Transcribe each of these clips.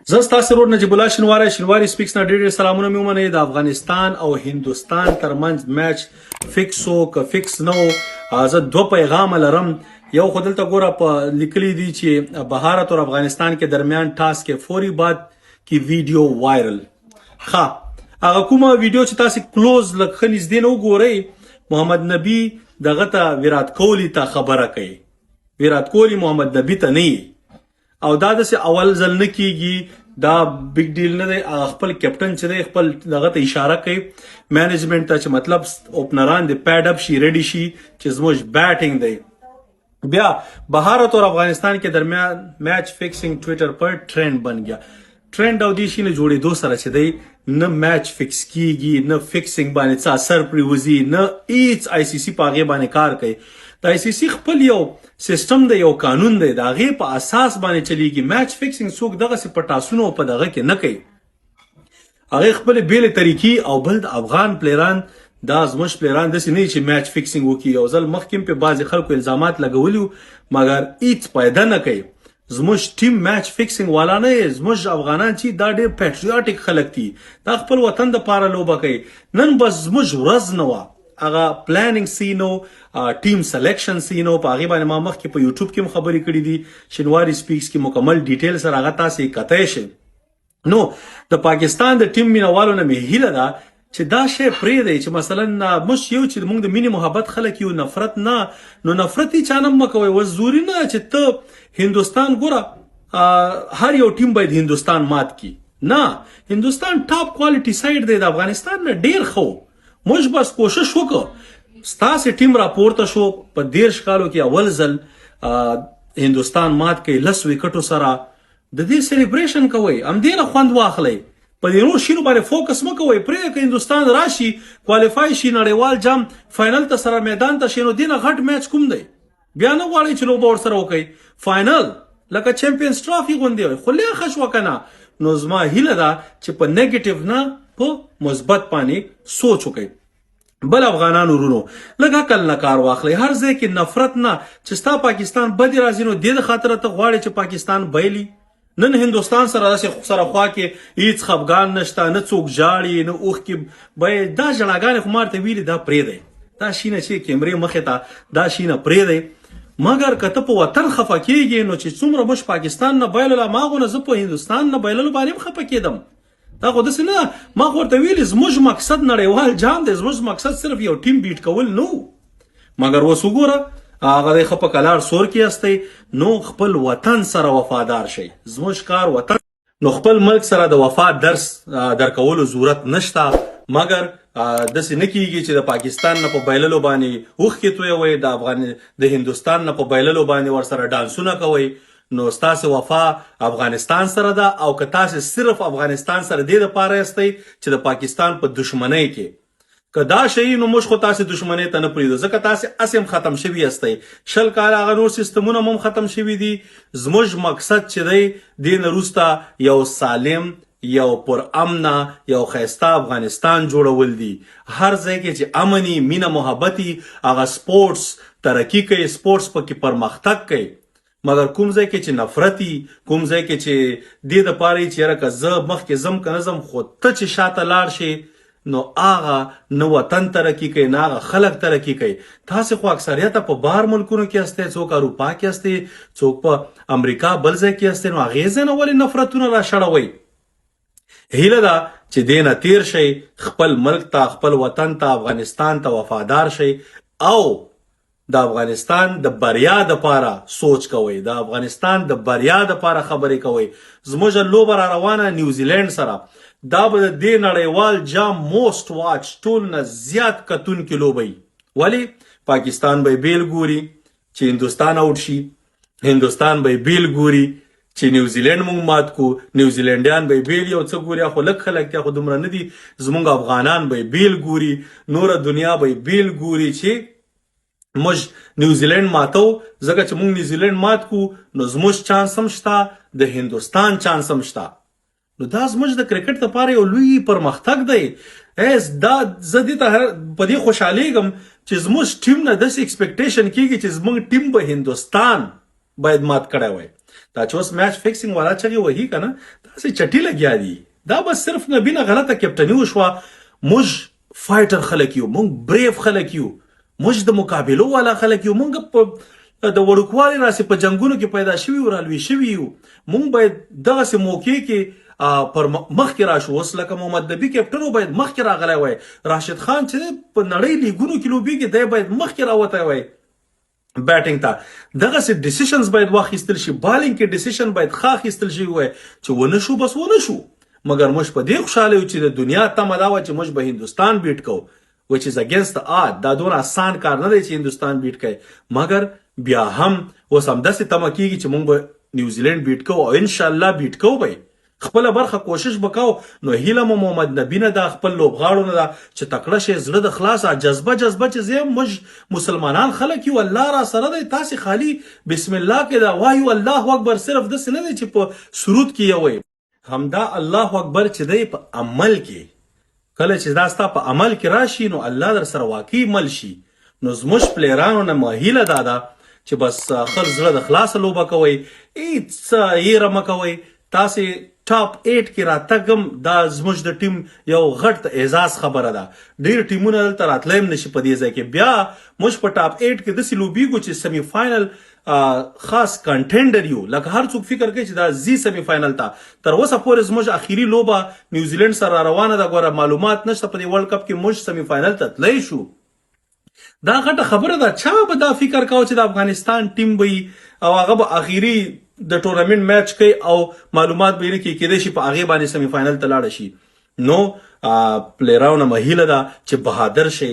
زه ستاسو ورور نجیب الله شینواری، شینواری سپیکس نه ډېر ډېر سلامونه مې ومنئ. د افغانستان او هندوستان ترمنځ میچ فکس و که فکس نه و، زه دوه پیغامه لرم. یو خو دلته ګوره په لیکلي دي چې بهارت اور افغانستان کې درمیان ټاس کې فوري بعد کې ویډیو وایرل. ښه، هغه کومه ویډیو چې تاسو کلوز لږ ښه نږدې نه وګورئ، محمد نبی دغه ته ویرات کوهلي ته خبره کوي، ویرات کوهلي محمد نبی ته نه. او دا داسې اول ځل نه کیږي، دا بیګ ډیل نه دی. هغه خپل کپټن چې دی، خپل دغه ته اشاره کوي، مینجمنت ته، چې مطلب اوپنران دی پیډ اپ شي، ریډي شي چې زموږ بیټینګ دی. بیا بھارت اور افغانستان کے درمیان میچ فکسنگ ټویټر پر ټرند بن گیا. ټرند او دې شي نه جوړېدو سره چې دی، نه میچ فکس کیږي، نه فکسینګ باندې څه اثر پریوزي، نه هیڅ. آی سی سی په هغې باندې کار کوي. د آی سی سی خپل یو سیستم دی، یو قانون دی، د هغې په اساس باندې چلیږي. میچ فکسینګ څوک دغسې په ټاسونو او په دغه کې نه کوي، هغه خپل بیلې طریقې. او بل د افغان پلیران، دا زموږ پلیران داسې نه چې میچ فکسینګ وکړي. یو ځل مخکې په بعضې خلکو الزامات لګولي، مګر هیڅ پیدا نه کوي. زموږ ټیم میچ فکسینګ والا نه. زموږ افغانان چې دا ډېر پیټریاټیک خلک دي، دا خپل وطن د پاره لوبه کوي. نن بس زموږ ورځ نه وه، هغه پلانینګ سی نو، ټیم سلیکشن سی نو. په هغه باندې ما مخکې په یوټیوب کې هم خبرې کړې دي، شینواری سپیکس کې مکمل ډیټیل سره هغه تاسو کتای شئ. نو د پاکستان د ټیم مینوالو نه مې هیله ده چې دا شی پرې دی چې مثلا موږ یو چې موږ د مینې محبت خلک یو، نفرت نه. نو نفرت یې چا نه مه کوئ. اوس ضروري نه چې ته هندوستان ګوره، هر یو ټیم باید هندوستان مات کی. نه، هندوستان ټاپ کوالټي سایډ دی، د افغانستان نه ډیر ښه. موږ بس کوشش وکړو، ستاسو ټیم راپورته شو، په 30 کالو کې اول ځل هندوستان مات کړي 10 وکټو سره. د دې سیلیبریشن کوئ، همدې نه خوند واخلئ، په دې نور شینو باندې فوکس مه کوئ. پرېږده که هندوستان راشي، کوالیفای شي، نړیوال جام فاینل ته سره میدان ته شي، نو دې نه غټ میچ کوم دی؟ بیا نه غواړئ چې لوبه ورسره وکړئ، فاینل لکه چمپینز ټرافي غوندې وي، خو لږ ښه شوه که نه. نو زما هیله ده چې په نیګیټیو نه، په مثبت باندې سوچ وکړئ. بل افغانانو ورونو، لږ عقل نه کار واخلئ. هر ځای کې نفرت نه. چې ستا پاکستان بدې راځي، نو دې د خاطره ته غواړې چې پاکستان بایلي. نن هندوستان سره داسې سره خوا کې هیڅ خفګان نشته، نه څوک ژاړي، نه اوښکې به. دا ژړاګانې خو ما ورته ویلي، دا پرېږدئ، دا شینه چې کیمرې مخې ته دا شینه پرېږدئ. مګر که ته په وطن خفه کېږې، نو چې څومره موږ پاکستان نه بایلله، ما غونه زه په هندوستان نه بایللو باندې هم خفه کېدم. دا خو داسې نه. ما خو ورته ویلي، زموږ مقصد نړیوال جام دی، زموږ مقصد صرف یو ټیم بیټ کول نه. مګر اوس وګوره، هغه دی ښه په کلار سور کې یاستئ. نو خپل وطن سره وفادار شئ، زموږ کار وطن. نو خپل ملک سره د وفا درس درکولو ضرورت نشته، مګر داسې نه کیږي چې د پاکستان نه په بایللو باندې اوښکې تویوئ، د افغان د هندوستان نه په بایللو باندې ورسره ډانسونه کوئ. نو ستاسو وفا افغانستان سره ده، او که تاسو صرف افغانستان سره دې لپاره یاستئ چې د پاکستان په دشمنۍ کې که دا شي، نو موږ خو تاسو دشمنۍ ته نه پریږدو، ځکه تاسو هسې هم ختم شوي یاستئ. 20 کاله هغه نور سیستمونه هم ختم شوي دي. زموږ مقصد چې دی، دې نه وروسته یو سالم، یو پر امنه، یو ښایسته افغانستان جوړول دي. هر ځای کې چې امني، مینه، محبتي، هغه سپورټس ترقي کوي، سپورټس پکې پرمختګ کوي. مګر کوم ځای کې چې نفرتي، کوم ځای کې چې دې د پاره چې یاره که زه مخکې ځم که نه ځم، خو ته چې شاته لاړ شې، نو هغه نه وطن ترقي کوي، نه هغه خلک ترقي کوي. تاسې خو اکثریت په بار ملکونو کې یاستئ، څوک اروپا کې یاستئ، څوک په امریکا بل ځای کې یاستئ، نو هغې ځای نه ولې نفرتونه را شړوئ؟ هیله ده چې دې نه تیر شئ، خپل ملک ته، خپل وطن ته، افغانستان ته وفادار شئ او د افغانستان د بریا د پاره سوچ کوئ، د افغانستان د بریا د پاره خبرې کوئ. زموږ لوبه را روانه نیوزیلند سره، دا به د دې نړیوال جام موست واچ، ټول نه زیات کتونکي لوبه وي. ولی پاکستان به بیل ګوري چې هندوستان اوټ شي، هندوستان به بیل ګوري چې نیوزیلند مونږ مات کو، نیوزیلندیان به بیل یو څه ګوري، خو لږ خلک دي، خو دومره نه دي. زمونږ افغانان به بیل ګوري، نوره دنیا به بیل ګوري چې موږ نیوزیلند ماتو. ځکه چې موږ نیوزیلند مات کو، نو زموږ چانس هم شته، د هندوستان چانس هم شته. نو دا زموږ د کرکټ لپاره یو لوی پرمختګ دی. ایس دا زه دې ته په دې خوشحالېږم چې زموږ ټیم نه داسې ایکسپیکټیشن کیږي چې زموږ ټیم به هندوستان باید مات کړی وای. دا چې اوس میچ فکسینګ والا چغې وهي که نه، داسې چټي لګیا دي. دا بس صرف نبي نه غلطه کپټني وشوه. موږ فایټر خلک یو، موږ بریف خلک یو، موږ د مقابلو والا خلک یو. موږ په د وړوکوالي راسې په جنګونو کې پیدا شوي یو، رالوی شوي یو. موږ باید دغسې موقع کې پر مخکې راشو. اوس لکه محمد نبي کپټن و، باید مخکې راغلی وای. راشد خان چې په نړۍ لیګونو کې لوبېږي، دی باید مخکې راوتی وای بیټینګ ته. دغسې ډیسیشنز باید واخیستل شي. بالینګ کې ډیسیشن باید ښه اخیستل شوی وای. چې ونه شو، بس ونه شو. مګر موږ په دې خوشحاله یو چې د دنیا تمه دا وه چې موږ به هندوستان بیټ کوو، which is against the odd. دا دونه اسان کار نه دی چې هندوستان بیټ کوي، مګر بیا هم اوس همداسې تمه کیږي چې موږ به نیوزیلینډ بیټ کوو، او ان شاء الله بیټ کوو به، خپله برخه کوشش به کوو. نو هیله مو محمد نبي نه ده، خپل لوبغاړو نه ده چې تکړه شئ، زړه د خلاصه، جذبه جذبه چې زه موږ مسلمانان خلک یو، الله را سره دی. تاسې خالی بسم الله کې دا وایو، الله اکبر صرف داسې نه دی چې په سرود کې یې وایي. همدا الله اکبر چې دی په عمل کې، کله چې دا ستا په عمل کې راشي، نو الله در سره واقعي مل شي. نو زموږ پلیرانو نه مو هیله دا ده چې بس خپل زړه د خلاصه لوبه کوئ، هیڅ یره مه کوئ. تاسې ټاپ 8 کې راتګ هم دا زموږ د ټیم یو غټ اعزاز خبره ده. ډیر ټیمونه دلته راتلی هم نشي په دې ځای کې. بیا موږ په ټاپ 8 کې داسې لوبیږو چې سیمي فاینل خاص کنټینډر یو. لکه هر څوک فکر کوي چې دا زی سیمي فاینل ته. تر اوسه پورې زموږ اخیری لوبه نیوزیلند سره روانه ده. ګوره، معلومات نشته، په دې ورلډ کپ کې موږ سیمي فاینل ته تللی شو. دا غټه خبره ده. چا به دا فکر کاوه چې د افغانستان ټیم به او هغه به اخیری د ټورنمنت میچ کوي او معلومات به یې نه کېدای شي په هغې باندې سیمي فاینل ته لاړه شي؟ نو پلیرانو نه هیله ده چې بهادر شئ،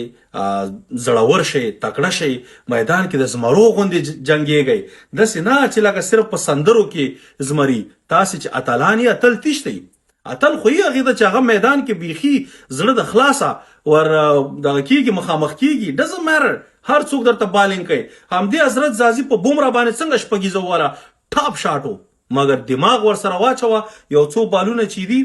زړور شئ، تکړه شئ، میدان کې د زمرو غوندې جنګېږئ. داسې نه چې لکه صرف په سندرو کې زمري. تاسې چې اتلان یې، اتل تیشتئ. اتل خو یې هغې ته چې هغه میدان کې بیخي زړه د خلاصه ور دغه کېږي، مخامخ کېږي. Doesn't matter هر څوک درته بالینګ کوي. همدې حضرت ځاځي په بومرا باندې څنګه شپږیزه وواله، ټاپ شاټ و، مګر دماغ ورسره واچوه. یو څو بالونه چې دي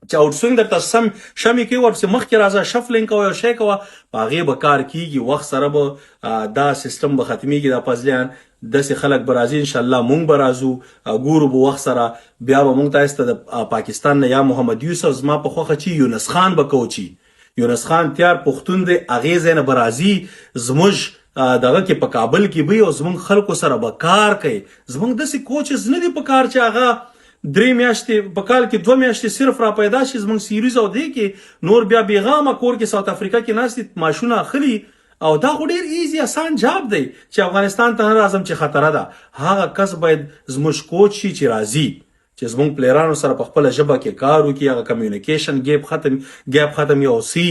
چې اوټ سوینګ درته سم شمې کوي، ورپسې مخکې راځه، شفلینګ کوه، یو شی کوه، په هغې به کار کیږي. وخت سره به دا سیستم به ختمیږي. دا پزلیان داسې خلک به راځي، انشاءالله مونږ به راځو، ګورو به وخت سره. بیا به مونږ تاسو ته د پاکستان نه یا محمد یوسف، زما په خوښه چې یونس خان به کوچي. یونس خان تیار پښتون دی، هغې ځای نه به راځي، زموږ دغه کې په کابل کې به او زموږ خلکو سره به کار کوي. زموږ داسې کوچز نه دي په کار چې هغه 3 میاشتې په کال کې، 2 میاشتې صرف را پیدا شي زموږ سیریز او دی کې نور بیا بیغامه کور کې ساوت افریقا کې ناست دي، معاشونه اخلي. او دا خو ډیر ایزي اسان جاب دی چې افغانستان ته نه راځم چې خطره ده. هغه کس باید زموږ کوچ شي چې راځي، چې زموږ پلیرانو سره په خپله ژبه کې کار وکړي، هغه کمیونیکیشن ګیپ ختم او سی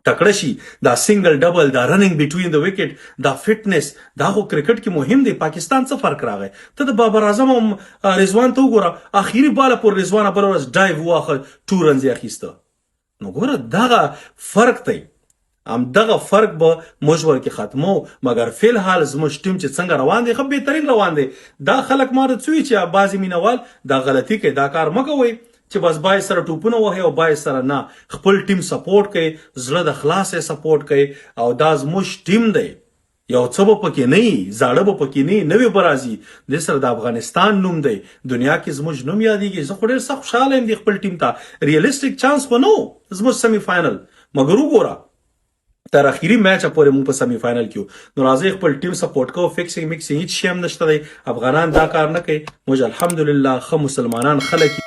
تکړه شي. دا سنگل ډبل، دا رننګ بټوین د وکټ، دا فټنس، دا خو کرکټ کې مهم دی. پاکستان څه فرق راغی؟ ته د بابر اعظم او رضوان ته وګوره. اخیری باله پر رضوان بل ورځ ډایو واخه، 2 رنز یې اخیسته. نو ګوره، دغه فرق دی. هم دغه فرق به موږ ورکې ختمو. مګر فی الحال زموږ ټیم چې څنګه روان دی، ښه بهترین روان دی. دا خلک ما ته څه چې بعضې مینوال دا غلطي کوي، دا کار مه کوئ چې بس بای سره ټوپونه وهي او بای سره نه. خپل ټیم سپورټ کوي، زړه د خلاصې سپورټ کوي، او دا زموږ ټیم دی. یو څه به پکې نه وي، زاړه به پکې نه وي، نوې به راځي. دې سره د افغانستان نوم دی، دنیا کې زموږ نوم یادېږي. زه خو ډېر سخت خوشحاله یم دې خپل ټیم ته. ریالستیک چانس خو نه و زموږ سیمي فاینل، مګر وګوره، تر اخیری میچ پورې موږ په سیمي فاینل کې یو. نو راځئ، خپل ټیم سپورټ کوو. فکسینګ مکسینګ هیڅ شی هم نشته دی. افغانان دا کار نه کوي. موږ الحمدلله ښه مسلمانان خلک.